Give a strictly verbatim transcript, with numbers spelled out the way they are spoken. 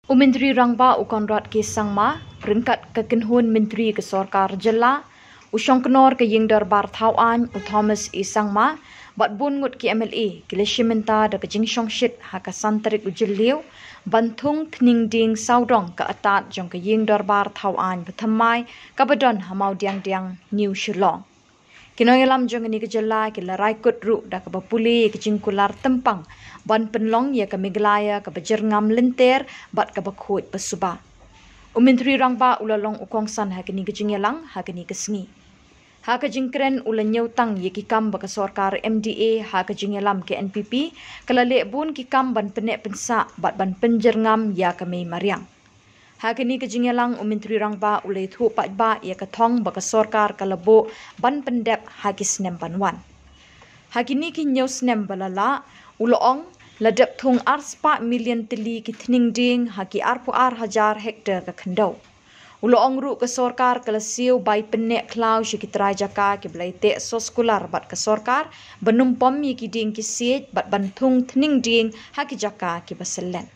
U Myntri Rangbah u Conrad K Sangma, ryngkat ka kynhun myntri ka sorkar jylla, u Shongknor ka Ïing Dorbar Thaw Aiñ u Thomas E Sangma, bad bun ngut ki M L A, ki la shim bynta da ka jingshongshit ha ka san tarik u Jylliew, ban thung thning dieng sawdong ka atad jong ka Ïing Dorbar Thaw Aiñ bathymmai, kaba don ha Mawdiangdiang, New Shillong. Ki nongïalam jong kane ka jylla ki la rai kut ruh da kaba pule ïa ka jingkular tympang ban pynlong ïa ka Meghalaya kaba jyrngam lynter bad kaba khuid ba suba. U Myntri Rangbah u la long u kongsan ha kane ka jingïalang ha kane ka sngi. Ha ka jingkren u la ñiewtang ïa ki kam ba ka sorkar M D A ha ka jingïalam ka N P P ka la leh bun ki kam ban pynneh pynsah bad ban pynjyrngam ïa ka mei mariang. Ha kane ka jingïalang u Myntri Rangbah u la ïathuh paidbah ïa ka thong ba ka sorkar ka la buh ban pyndep ha ki snem ban wan. Ha kine ki hynñiew snem ba la lah, u la ong, la dep thung arspah million tylli ki thning dieng ha ki arphew ar hajar hektar ka khyndew. U la ong ruh ka sorkar ka la siew bai pynneh khlaw sha ki trai jaka kiba la ïateh soskular bad ka sorkar ban ym pom ïa ki dieng ki siej bad ban thung thning dieng ha ki jaka kiba syllen.